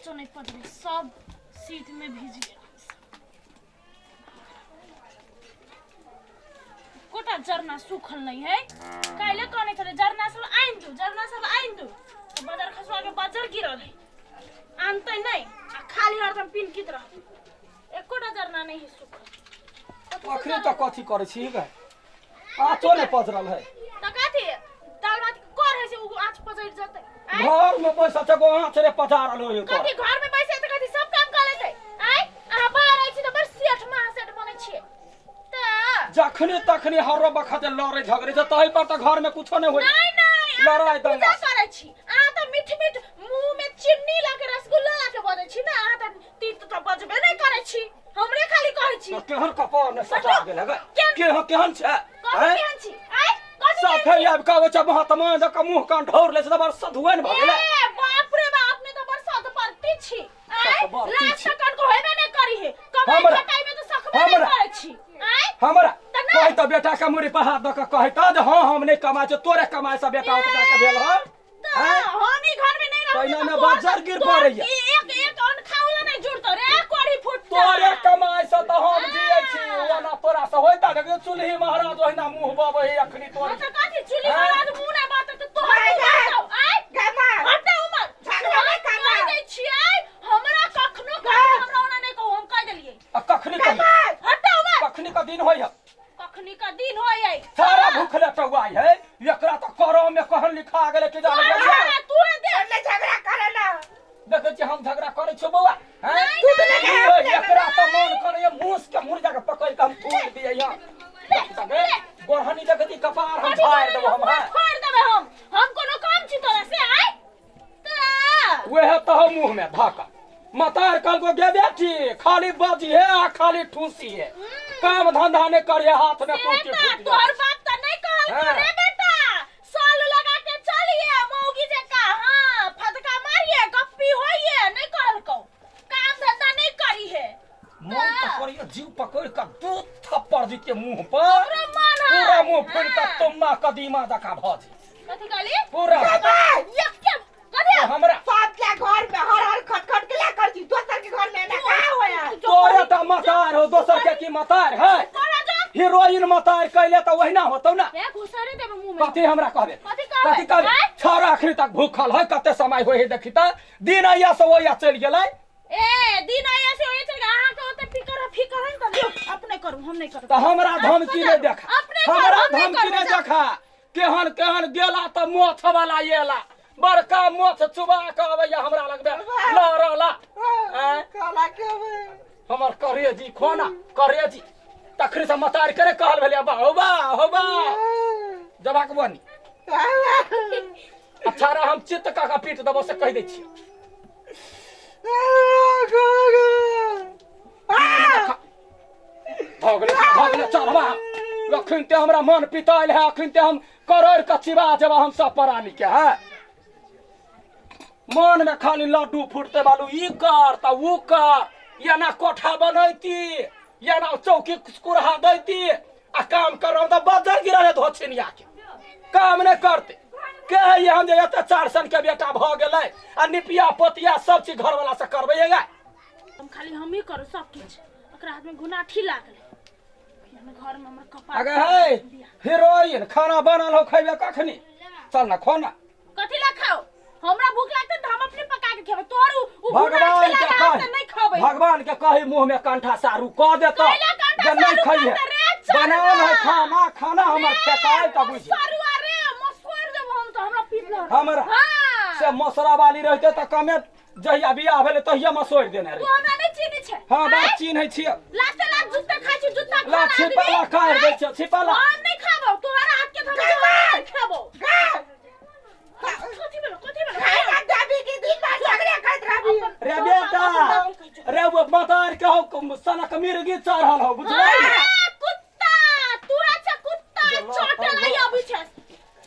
आँचो नहि पजरै, सब शीतमे भीज गेल। एकोटा जरना सूखल नहीं है। काल्हि कहने छलै जरना सब आनि दू, जरना सब आनि दू, तऽ बजर खसुआ के बजर गिरल है, आनतै नहि आ खाली हरदम पिनकित रहतै। एकोटा जरना नहीं है सूखल। अखनी तक कथी करै छी गे? आँचो नहि पजरल है। तऽ कथी दाल भात कर है से उ आँच पजरि जेतै? आँय? घर में बैसल छै, एगो आँच रे पजारल हो। कथी घर में बैसे तऽ कथी सब काम कर लेतै? आँय, अहाँ बाहर आइ छी तऽ बड़ सेठ महा सेठ बनै छियै तऽ। जखने तखने हर बखत लड़े झगड़े छै, तही पर तऽ घर में कुछो नहि होइ। नहीं नहीं, अहाँ लड़ाई तऽ पूजा दंगा। करै छी अहाँ तऽ, मीठ मीठ मुंह में चीनी ला के रसगुल्ला ला के बजै छी ने अहाँ तऽ। तीत तऽ बजबे नहि करै छी, हमरे खाली कहै छी। तऽ केहन कपार ने सटा गेल है गे? केहन केहन छै? कथी आँय? केहन छी? आँय, कथी केहन साफे छी? आबि कऽ अबै छै महात्मा जकाँ, मुँह कान ढौर लै छै तऽ बड़ सधुए ने भऽ गेलै। ए बाप रे बाप, अपने तऽ बड़ सदपरती छी। आँय, सतबरती लाज छी। तऽ कनको हेबे नहि करी हे, कमाइ खटाइ मे तऽ सकबे नहि करै छी। आँय, हमरा तऽ नहि। कहै तऽ बेटा के मुड़ी पर हाथ दऽ कऽ कहै तऽ जे हँ, हम नहि कमाइ छी, तोरे कमाइ से बेटा उपजा के भेल हन। तऽ आँय? हम ई घर में नहीं रहबै। तहिना तऽ ने तोहर बज्जर गिर तोहर पड़ैया। ई एक एक अन्न खावला नहीं जुड़तो रे कोढ़ी फुटता। तोरे कमाइ से तऽ हम जियै छी, ओना तोरा से होइता? देखियौ चूल्ही महाराज ओहिना मुँह बबै है अखनी हाँ तोरी। तऽ कथी चुली आँय? महाराज मुँह नहि बात तऽ तोहर गाय, मुँह गाय। बातौ, आँय? गे माँ। हटे उमर। झगड़ा नहि हम करना। कहि दै छियै, हमरा कखनो कखनो हमरा ओना नहि कहू, हम कहि देलियै। आ कखनी गे कहियो माँ। हटे उमर। कखनी के दिन होइया? कखनी का दिन होय है? सारा भूखले टौआई है, एकरा तऽ करम में कहन लिखा गेलै कि जाने गेलियै। तू दे। अपने झगड़ा करे ना। देखै छियै हम झगड़ा करै छियै बौआ? हैं? नहीं, तू तऽ नहीं, ई अपने एकरा तऽ मन करैया मूस के मुर्जा के पकड़ि के हम तोड़ि दियै यहाँ। गोरहनी देखै छी, कपार हम कथी झाड़ि देबो हम। पूरा हैं फोड़ देबै हम। हम कोनो काम छी तोरा से? आय तऽ वएह तऽ मुँह में धक मतार कहलको गे बेटी, खाली बजी है आ खाली ठूसी है, काम धंधा नहीं करिए, हाथ में से कुर्ती तऽ फूट तोहर बाप तऽ नहीं कहल हाँ। रे बेटा, साल लगा के चलिए मौगी जका, हाँ, फदका मारिए गप्पी होइए, नहीं कहलको काम धंधा नहीं करी है। मन तऽ करिए जीव पकड़ के दू थप्पड़ दितिये मुँह पर। हमरो मन है। पूरा मुँह फूल के हाँ। तुम्मा कदीमा जका भऽ जी। कथी कहली? पूरा यक्के कथी? हमरा सब के घर में हर हर खट खट के ला कर छी, दोसर के घर में ना कहाँ होया? तोरे तऽ मतार हो, दोसर के की मतार है? तोरा जो हीरोइन मतार कैले तऽ ओहिना होतौ ना। ए घुसरे देबे मुंह में। कथी हमरा कहबे? कथी कहबे? कथी कहबे? आँय? छौड़ा अखनी तक भूखल है, कते समय होइ है देखी तऽ, दिन आइया से ओइया चलि गेलै। ए दिन आया से ओए चल, अहाँ के ओते फिकर है, फिकर है त लियो, अपने करू, हम नहीं करब। तऽ हमरा धमकी नहि देखा। अपने करू, हमरा हम नहि धमकी करबै, नहि जा। देखा। केहन केहन गेला तऽ मोछ वाला एला, बड़का मोछ चुबा कऽ अबैया हमरा लगबे लड़ला। आँय? काला के बे। हमर करेजी खोना करेजी तखनी से मतार करे कहल भेलै बा हो बा हो बा जबाक बनी। अच्छा रे, हम चित्त काका पीट देबो से कहि दै छियै। भऽ गेलै, भऽ गेलै, चढ़बा। अखन ते हमरा मन पितायल है, अखन ते हम करोड़ के चिबा जेबा हम सब प्राणी के है। मन में खाली लड्डू फूटते बालू, ई कर तऽ ऊ कर, एना कोठा बनैती, एना चौकी कुरहा दैती, आ काम करब तऽ बजर गिरल है धोछिनिया के, काम नहि करते के है। हम जे एते चार सन के बेटा भऽ गेलै आ निपिया पोतिया सब चीज घरवाला से करबै गे। हम खाली हम ही करू सब किछु। ओकरा हाथ में गुनाठी लागल है घर में हमर कपार। अगे है हीरोइन, खाना बनल हो, खैबे कखनी? चल ना खोना। कथी ला खाओ? हमरा भूख लागतै त हम अपने पका के खेबै। तोहर उ भगवान गुनाठी के लागल कही से नहीं खेबै। भगवान के कही मुंह में कंठा सारू कह देता कैला कंठा जे नहीं सारू खइहे। करतै रे, चल बनाओ ना। है खाना, खाना हमर फेकाय त बुझी। मसरुआ रे, मसोर देबो हम त, हमरा पीट लहर। हमरा हाँ। से मसरा वाली रहते त कमे जहिया बियाह भेलै तहिया मसोरि देने तू रहे। हमरा नहीं चिन्है छै। हाँ बात आँय? चिन्है छियै। लाते लात जूता खाइ छी, जूता ला खोल आदमी। छिपाला काटि दै छियै, छिपाला। हम नहीं खाबो तोहर हाथ के, हम नहीं खाबो। कथी भेलो? कथी भेलो? खाय ना देबी कि दिन भर झगड़ा करैत रहबी? रे बेटा रे, वो मतार के हो सनक मिर्गी चढ़ल हो, बुझलै? अरे कुत्ता, तू अच्छा कुत्ता चोटे लाई अबै छै।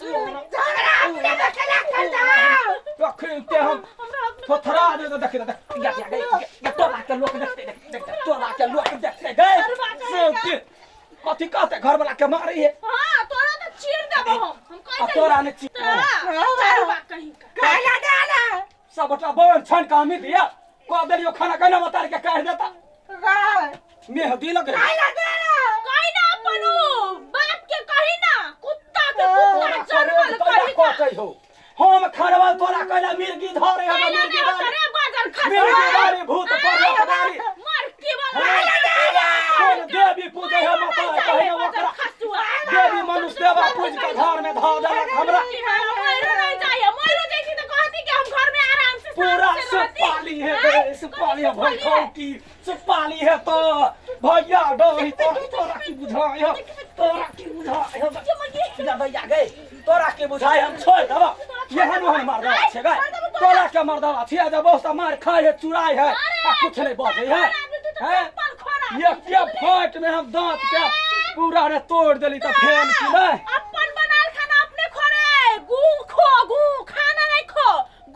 झगड़ा अपने में केला करता? अखन ते हम हमरा हाथ में थोथरा दे। देख देख, या या या या, टोला के लोक देखते, देख देख, टोला के लोक देखते गए से के कथी कहते, घर वाला के मारे है। हां, तोरा त चीर देबो हम। हम कहि आ तोरा ने चीर। चल बा कहीं का। खाय ना डाला। सबटा बन छन कामी दिया। कह देलियो खाना कहना बता के काट देता मेहदी लगे कहीं ना अपन उ बाप के कहीं ना कुत्ता के कुत्ता तोरा जन्मल करे कहीं का कटै हो हम खानवा तोरा कहला मिर्गी धरे हम कहीं ना मिर्गी नहीं होता धरे रे बाजार खसुआ मिर्गी धरे भूत पर्वत गाड़ी मर के वाला कौन देवी पूजे है माता कहे ओकरा खसुआ देवी मनुष्य देवा पूज के घर में धऽ देलक हमरा मरो नहीं चाहिए मरो जैसी तो कहती कि हम घर में आराम से पूरा शांत से रहती। सुपाली है आय, गे सुपाली है कथी भाई खौकी सुपाली है तो भैया डोही तो तोरा की बुझाय है तोरा की बुझाय है जा भैया गे तोरा की बुझाय हम छोड़ देबो एहन ओहन मर्दवा छै गे तोरा के मर्दवा छियै जे बहुत मार खाय है चुराय है आ कुछ नहीं बजै है हैं ये के फाट में हम दांत के पूरा रे तोड़ देली त फेल की नहीं अपन बनाल खाना अपने खोरे गु खो गु खाना नहीं खो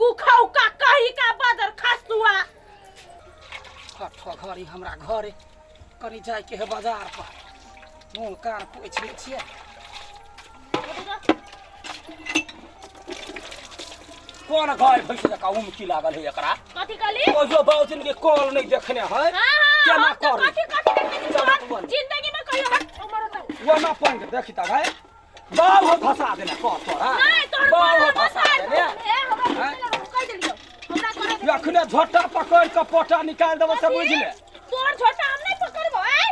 गु खाऊ का कही का बाजार खसुआ कठो घड़ी हमरा घरे कनी जाइके है बाजार पर मुँह कान पोछि लै छियै कोन गाय भैंस जकाँ उमकी लागल है एकरा कथी कहली कहियो बाबूजी के कॉल नहीं देखने है हाँ हाँ केना हम तो करी कथी कथी देखने छी चल, तोहर बोल। जिंदगी में कहियो हट उमर होता ओना पंख देखी त गाय बाबू धसा देने कह तोरा नहीं तोहर बाबू बाबू धसा देने ए हमरा हैं? कह देलियो हमरा करे दे। अखने झोटा पकड़ के पोटा निकाल देबो से बुझ ले तोर झोटा हम नहीं पकड़बो ऐ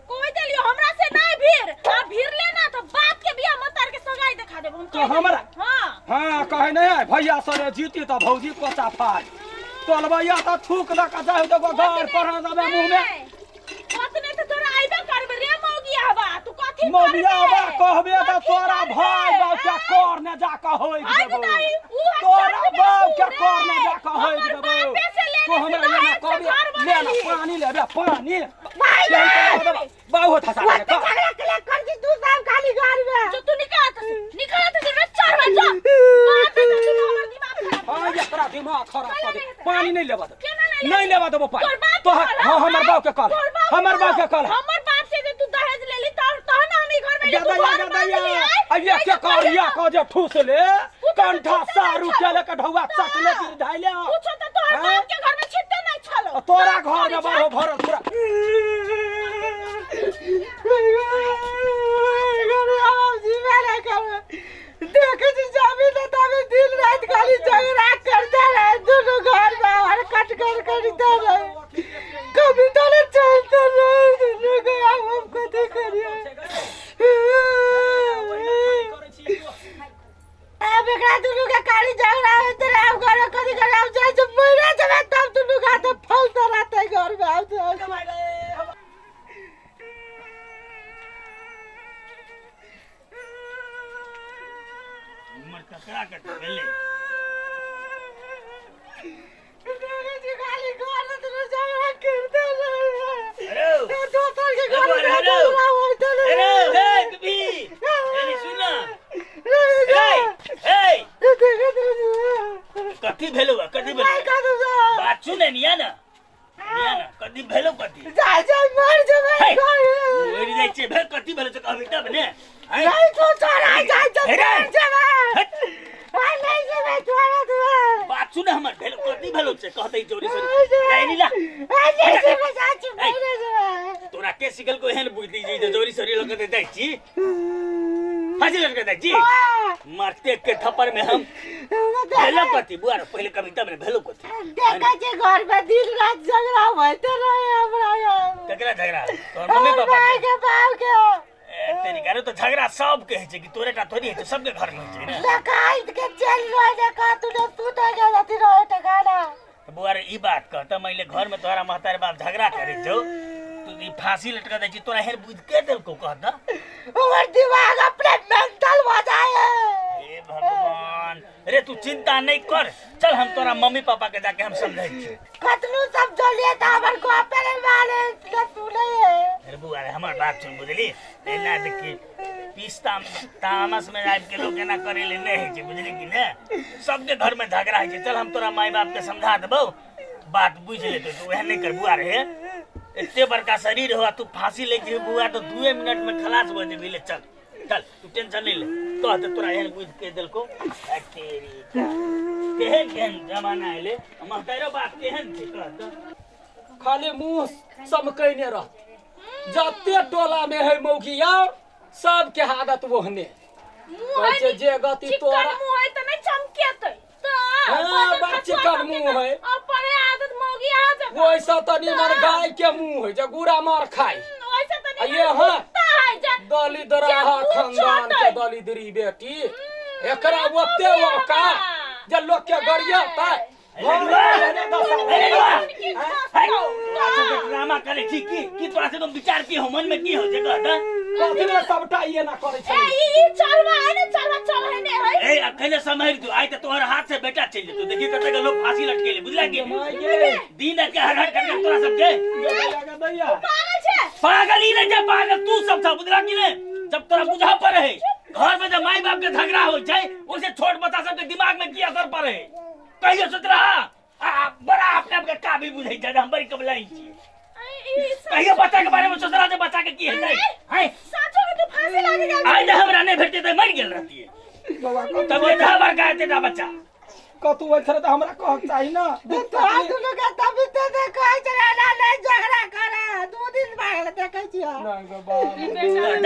कोई देलियो हमरा से नहीं भीड़ आ भीड़ ले ना तो बाप के बियाह मतार के सगाई दिखा देबो हम तो कह देलियो। हमरा? हां हाँ कहे नहीं है भैया सरे जीती तो भौजी कोचा फाड़ तोलबैया तो थूक दऽ के जाय देबो घर पर देबे मुँह में कथी नहीं तो तोरा आइबे करबे रे मौगिया हवा तू कथी मौगिया करबे? बा कहबे तऽ कथी तोरा करबे? भाई बाप के कर ने जा के होई आइ देबो बताई, उ हम तोरा चर्च में बाप के तू कर ने रे। जा के होई हमर देबो बापे से लेने तो हमरा से लेना दहेज से कहबे घर ले ना बनेली। पानी लेबे पानी भाई यही बाबू धसा ओते दे झगड़ा के लिए कर दी तू सब खाली घर में जो तू निकाल तो निकाल तो रे चार बार जा बाप रे तू हमर दिमाग खराब हाँ एकरा दिमाग खराब कर दे पानी नहीं लेबा दे केना नहीं नहीं लेबा देबो पानी तोर बाप तो के हाँ हमर बाप के कल तोर बाप हमर बाप के कल हमर बाप से जे तू दहेज लेली तब तहन हम ई घर में एली, तू गदैया घर बांध गदैया ली, आय? अब ये नहीं के तो करिया कहियो को जे ठूस ले कुछो तो कंठा छूते सारू नहीं के छलो। लेके ढौआ चट ले गिर ढाइले कुछो तो तोहर हैं? बाप के घर में छिटते नहीं छलो तोरा घर में बड़ो भरल पूरा देखे छी जाबी न ताबे दिन रात खाली झगड़ा करते रहे दोनों घर में और कट कर करते रहे कभी तो नहीं चलते रहे दोनों के अब हम कथी करिए अब एकरा दुनू के खाली झगड़ा होते रहे अब घर में कथी करे अब जाइ छै मरे जेबै तब दुनू के हाथे फलते रहते घर में आब उमर ककरा कते भेलै हेलो हेलो हेलो हे बेबी एनी सुन ना हे हे कथी भेलौ कथी भेलौ बात सुन निया ना निया ना कथी भेलौ कथी जा जा मर जेबै हे मरि जाइ छै भेल कथी भेलौ से कहबी तब ने हैं? नहीं तू छोड़ा जा जा हे रे। मर जेबै हट। आ नहीं जेबै छोड़ा तू बात सुन हमर भेलौ कथी भेलौ से कहतै जोरी सोरी नहीं नीला आ नहीं जेबै चाची हे। मर जेबै तोरा के सिकल को एहन बुद्धि जी जे जोरी सोरी लग के जाइ छी फांसी लटके जाइ छी मरते के थप्पड़ में हम भेलो कथी बुआ रे पहिले कविता में भेलो कथी देखै छी घर में दिन रात झगड़ा होते रहे हमरा यार ककरा झगड़ा तोहर मम्मी हमर पापा भाई के के बाप के ए, तेरी गारो तो झगड़ा सबके होइ छै कि तोरे टा थोड़ी होइ छै सबके घर में होइ छै ने डकाइत के चल रहे देखा तू ने तू तो गेल अथी रहे टकाना तऽ बौआ रे ई बात कह तऽ मानि ले घर में तोहरा महतारी बाप झगड़ा करै छौ तू ई फांसी लटका दै छी तोरा हेर बुझ के देलकौ कह तऽ हमर दिमाग अपने मेंटल भऽ जाए हे भगवान रे तू चिंता नहीं कर चल हम तोरा मम्मी पापा के जाके हम समझाई छी कतनो सब जोलिए तऽ हमर गपे नहि माने न सुने अरे बौआ रे हमर बात सुन बुझली एना देखी पीस तामस में आबि के लोग एना करे ले नहीं होइ छै बुझली कि ने सबके घर में झगड़ा होइ छै चल हम तोरा माय बाप के समझा देबौ बात बुझ लेतौ तू एहन नहीं कर बुआ रे एते बड़का शरीर हो आ तू फांसी ले के बुआ तो 2 मिनट में खलास भऽ जेबही ले चल चल तू टेंशन नहीं ले कह दे तोरा एहन बुझ के देलको आ तेरी केहन केहन जमाना एले महतारो बाप केहन छै कह दे खाली मुंह चमकैने रहत जते टोला में है मौगी यार सबके हालत ओहने मुंह कहै है छै जे गति चिकन तोरा मुंह है त नहीं चमकेतै त हाँ, बजर बड़ खसुआ चिकन सबके मुंह त है। अपने आदत मौगी आ जब वैसा त निमन गाय के मुंह है जे गुड़ा मार खाई वैसे त आ निमन ये हाँ। कुत्ता है जे दलिदराहा जे खानदान के चटै। दलिदरी बेटी हम्म, एकरा ये ओते तो औका जे लोग के गरियतै अरे वाह! की है, खसतौ तोरा सबके ड्रामा करे छी की की तोरा सबके विचार की हो मन में की हो जे कह त कथी में सबटा ये ना करै ए छै ई ई चरवा है ने चरवा चल है ने है ए अकेले समझ तू आइ त तोहर हाथ से बेटा चलि जेतौ देखी कते के लोग फांसी लटकेले बुझला कि माय गे दिन रात के हर हर करके तोरा सबके दैया पागल छै पागल ही नहीं छै पागल तू सब था बुझला कि नहीं जब तोरा बुझा पड़े है घर में जब माई बाप के झगड़ा हो छै ओसे छोट बच्चा सबके दिमाग में की असर पड़े है कहियो सोच रहा आ बड़ा अपने आप के काबिल बुझै छै जे हम बड़ी कबलाई छी ई कहियो बच्चा के बारे में सोच रहा जे बच्चा के की हेतै हैं साचो के तू फांसी लागे गेल आइ जे हमरा नहीं भेटते तऽ मरि गेल रहतियै बौआ तब एतहा बड़का एतेटा बच्चा कतू होइ छलै तऽ हमरा कहक चाही ने दुख तोरा तकलीफ दुनू के तभी तो ते कहै छलै एना नहि झगड़ा करे दू दिन भागल देखै छियै नहि गो बाप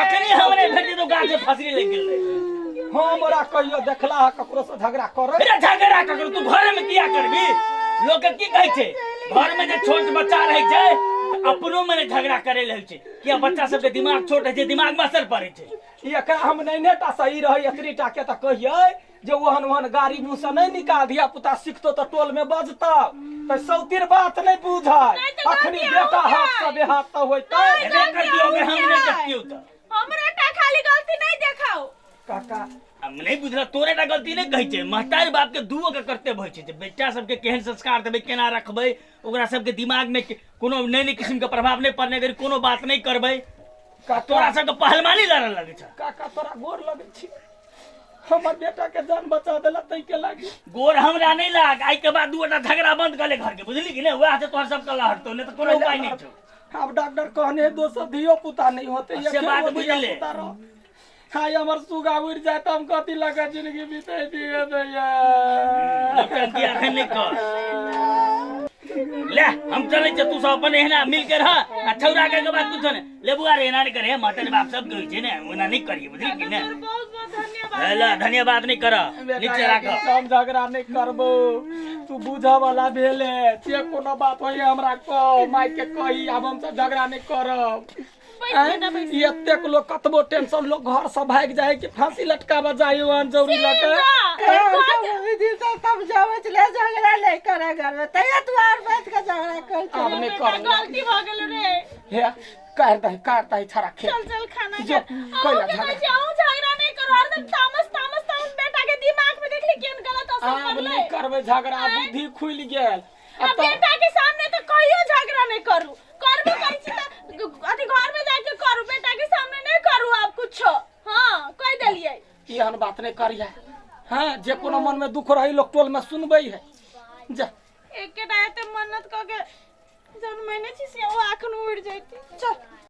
अखनी हमरे भेटते तो गाछ से फसरी लागि गेल रहे हमरा कहियो देखला है ककरो से झगड़ा करे अरे झगड़ा ककरो तू घर में किया करबी लोग के की कहै छै घर में जे छोट बच्चा रहै छै तऽ अपनो में झगड़ा करे रहै छै किया बच्चा सबके दिमाग छोट रहै छै दिमाग में असर पड़ै छै एकरा हम नैने टा सही रहै एतनी टा के तऽ कहियै जे ओहन ओहन गाड़ी मुँह से नहि निकाल धिया पुता सिखतो तऽ टोल में बजतौ तऽ सौतीर बात नहि बुझै नहि तऽ अखनी गलती बेटा अहूँ हाथ से बेहाथ तऽ होइतै हेबे करतियौ अगर हम नहि देखतियौ तऽ हमरे टा खाली गलती नहीं देखाओ काका हम नहीं बुझल तोरे टा गलती नहीं कहै छै महतारी बाप के दूओ के कर्तव्य होइ छै जे बच्चा सबके केहन संस्कार देबै केना रखबै ओकरा सबके दिमाग में कोनो नई नई किस्म के प्रभाव नहीं पड़ने करी कोनो बात नहीं करबै काका तोरा सबके पहलवानी लड़ऽ लगै छै काका तोरा गोर लगै छी हमर बेटा के जान बचा देला तै के लागी गोर हमरा नहीं लाग आइ के बाद दूटा झगड़ा बंद कर ले घर के बुझली कि नहीं वएह से तोहर सबके लहरतौ नहीं तऽ कोनो उपाय नहीं छौ आब डॉक्टर कहने है दोसर धियो पुता नहीं होते से बात बुझले। हाय हमर सुगा उड़ जाए तो हम कथी लगा जिंदगी बीते दिए दैया नौटंकी अखन नहि कर ले हम चलै छियै तू सब अपन एहना मिल के रह आ छौरा के बात कुछो नहि ले बुआ रे एना नहि करे महतर बाप सब कहै छै ने ओना नहि करिए बुझली कि ने तोर बहुत बहुत धन्यवाद ले धन्यवाद नहि कर नीचे राख हम झगड़ा नहीं करबो तू बुझऽ वाला भेले जे कोनो बात होइए हमरा कह माय के कही आब हम सब झगड़ा नहीं करब आँय? ई एतेक लोग कतबो टेंशन लोग घर से भागि जाए कि फांसी लटकाबऽ जाय ओहन जरूरी लगे समझाबै छलै झगड़ा नहि करे घर में तैयो तू आर बैठ के झगड़ा कर आब नहि बेटा करब गलती भऽ गेल रे हे काटि दही काटि दही छड़ा खेत चल चल खाना जो, खा कैला अहूँ के झगड़ा। कहै छी अहूँ झगड़ा नहीं करो हरदम तामस तामस तामस बेटा के दिमाग में देखली केहन गलत असर आब पड़लै नहि करबै झगड़ा बुद्धि खुलि गेल आ बेटा के सामने तो कहियो झगड़ा नहीं करू करबो करै छी त अथी घर में जाके करू बेटा के सामने नहीं करू आप कुछो हाँ कह देलियै एहन बात नहीं करिए हाँ जे कोनो मन में दुख रही लोग टोल में सुनबै है जा एकेटा एते मन्नत कऽ के जब मैंने छी से ओ अखन उड़ जैती चल।